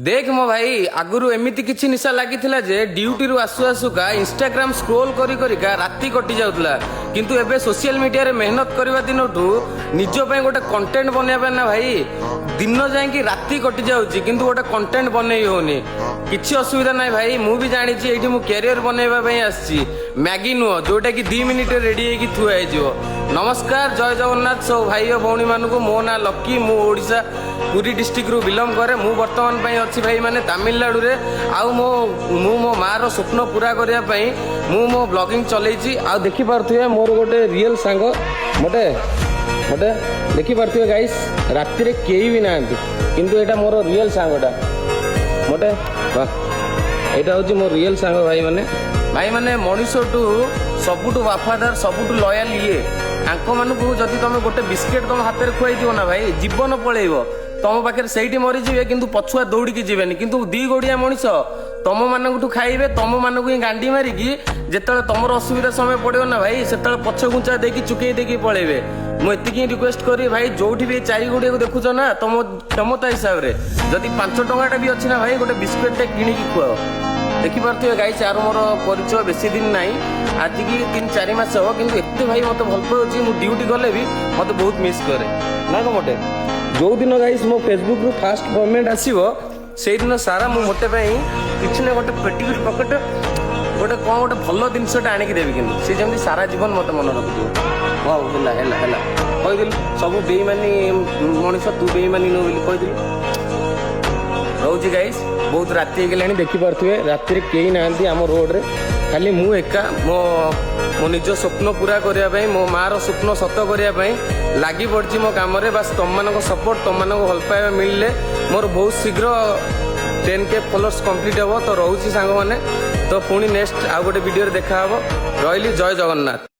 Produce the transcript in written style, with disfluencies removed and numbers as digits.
ଦେଖ ମୋ ଭାଇ, ଆଗରୁ ଏମିତି କିଛି ନିଶା ଲାଗିଥିଲା ଯେ ଡ୍ୟୁଟିରୁ ଆସୁ ଆସୁକା ଇନଷ୍ଟାଗ୍ରାମ ସ୍କ୍ରୋଲ କରି କରିକା ରାତି କଟି ଯାଉଥିଲା। କିନ୍ତୁ ଏବେ ସୋସିଆଲ ମିଡିଆରେ ମେହନତ କରିବା ଦିନଠୁ ନିଜ ପାଇଁ ଗୋଟେ କଣ୍ଟେଣ୍ଟ ବନେଇବା ପାଇଁ ନା ଭାଇ, ଦିନ ଯାଇକି ରାତି କଟି ଯାଉଛି, କିନ୍ତୁ ଗୋଟେ କଣ୍ଟେଣ୍ଟ ବନେଇ ହଉନି। କିଛି ଅସୁବିଧା ନାହିଁ ଭାଇ, ମୁଁ ବି ଜାଣିଛି ଏଇଠି ମୁଁ କ୍ୟାରିୟର ବନେଇବା ପାଇଁ ଆସିଛି, ମ୍ୟାଗି ନୁହଁ, ଯୋଉଟା କି 2 ମିନିଟରେ ରେଡି ହେଇକି ଥୁଆ ହେଇଯିବ। ନମସ୍କାର, ଜୟ ଜଗନ୍ନାଥ ସବୁ ଭାଇ ଓ ଭଉଣୀମାନଙ୍କୁ। ମୋ ନାଁ ଲକି, ମୁଁ ଓଡ଼ିଶା ପୁରୀ ଡିଷ୍ଟ୍ରିକ୍ଟରୁ ବିଲଙ୍ଗ କରେ। ମୁଁ ବର୍ତ୍ତମାନ ପାଇଁ ଅଛି ଭାଇ ମାନେ ତାମିଲନାଡୁରେ। ଆଉ ମୁଁ ମୋ ମାର ସ୍ୱପ୍ନ ପୁରା କରିବା ପାଇଁ ମୁଁ ମୋ ବ୍ଲଗିଂ ଚଲେଇଛି। ଆଉ ଦେଖିପାରୁଥିବେ, ମୋର ଗୋଟେ ରିଏଲ ସାଙ୍ଗ ମୋଟେ ମୋଟେ। ଦେଖିପାରୁଥିବେ ଗାଇସ୍, ରାତିରେ କେହି ବି ନାହାନ୍ତି, କିନ୍ତୁ ଏଇଟା ମୋର ରିଏଲ ସାଙ୍ଗଟା ମୋଟେ। ବାহ, ଏଇଟା ହଉଛି ମୋ ରିଏଲ ସାଙ୍ଗ ଭାଇମାନେ। ଭାଇମାନେ, ମଣିଷଠୁ ସବୁଠୁ ୱାଫାଦାର, ସବୁଠୁ ଲୟାଲ ଇଏ। ଆଙ୍କ ମାନଙ୍କୁ ଯଦି ତମେ ଗୋଟେ ବିସ୍କେଟ ତମ ହାତରେ ଖୁଆଇଥିବ ନା ଭାଇ, ଜୀବନ ପଳେଇବ, ତମ ପାଖରେ ସେଇଠି ମରିଯିବେ, କିନ୍ତୁ ପଛୁଆ ଦୌଡ଼ିକି ଯିବେନି। କିନ୍ତୁ ଦି ଗୋଡିଆ ମଣିଷ ତମ ମାନଙ୍କଠୁ ଖାଇବେ, ତମ ମାନଙ୍କୁ ହିଁ ଗାଣ୍ଡି ମାରିକି ଯେତେବେଳେ ତମର ଅସୁବିଧା ସମୟ ପଡିବ ନା ଭାଇ, ସେତେବେଳେ ପଛ ଘୁଞ୍ଚା ଦେଇକି ଚୁକେଇ ଦେଇକି ପଳେଇବେ। ମୁଁ ଏତିକି ହିଁ ରିକ୍ୱେଷ୍ଟ କରିବି ଭାଇ, ଯୋଉଠି ବି ଚାରି ଗୋଡ଼ିଆକୁ ଦେଖୁଛ ନା, ତମ କ୍ଷମତା ହିସାବରେ ଯଦି 5 ଟଙ୍କାଟା ବି ଅଛି ନା ଭାଇ, ଗୋଟେ ବିସ୍କେଟଟେ କିଣିକି ଖୁଆଅ। ଦେଖିପାରୁଥିବେ ଗାଇସ୍, ଆର ମୋର ପରିଚୟ ବେଶୀ ଦିନ ନାହିଁ, ଆଜିକି 3-4 ମାସ ହବ, କିନ୍ତୁ ଏତେ ଭାଇ ମତେ ଭଲ ପାଉଛି। ମୁଁ ଡ୍ୟୁଟି ଗଲେ ବି ମତେ ବହୁତ ମିସ୍ କରେ ନା କଣ ମୋଟେ? ଯୋଉ ଦିନ ଗାଇସ୍ ମୋ ଫେସବୁକରୁ ଫାଷ୍ଟ ପେମେଣ୍ଟ ଆସିବ, ସେଇଦିନ ସାରା ମୁଁ ମୋଟେ ପାଇଁ କିଛି ନା ଗୋଟେ ପେଟିକୁରି ପକେଟ, ଗୋଟେ କଣ ଗୋଟେ ଭଲ ଜିନିଷଟା ଆଣିକି ଦେବି, କିନ୍ତୁ ସେ ଯେମିତି ସାରା ଜୀବନ ମତେ ମନେ ରଖିଥିବ। ହଉ, ହେଲା ହେଲା ହେଲା, କହିଦେଲି। ସବୁ ବେଇମାନି ମଣିଷ, ତୁ ବେଇମାନି ନୁହଁ ବୋଲି କହିଦେଲି। ରହୁଛି ଗାଇସ୍, ବହୁତ ରାତି ହେଇଗଲାଣି। ଦେଖିପାରୁଥିବେ, ରାତିରେ କେହି ନାହାନ୍ତି ଆମ ରୋଡରେ, ଖାଲି ମୁଁ ଏକା ମୋ ମୋ ନିଜ ସ୍ୱପ୍ନ ପୁରା କରିବା ପାଇଁ, ମୋ ମାର ସ୍ୱପ୍ନ ସତ କରିବା ପାଇଁ ଲାଗି ପଡ଼ିଛି ମୋ କାମରେ। ବାସ୍, ତମମାନଙ୍କ ସପୋର୍ଟ, ତମମାନଙ୍କ ଭଲ ପାଇବା ମିଳିଲେ ମୋର ବହୁତ ଶୀଘ୍ର 10K followers complete ହେବ। ତ ରହୁଛି ସାଙ୍ଗମାନେ, ତ ପୁଣି ନେକ୍ସଟ ଆଉ ଗୋଟେ ଭିଡ଼ିଓରେ ଦେଖା ହବ। ରହିଲି, ଜୟ ଜଗନ୍ନାଥ।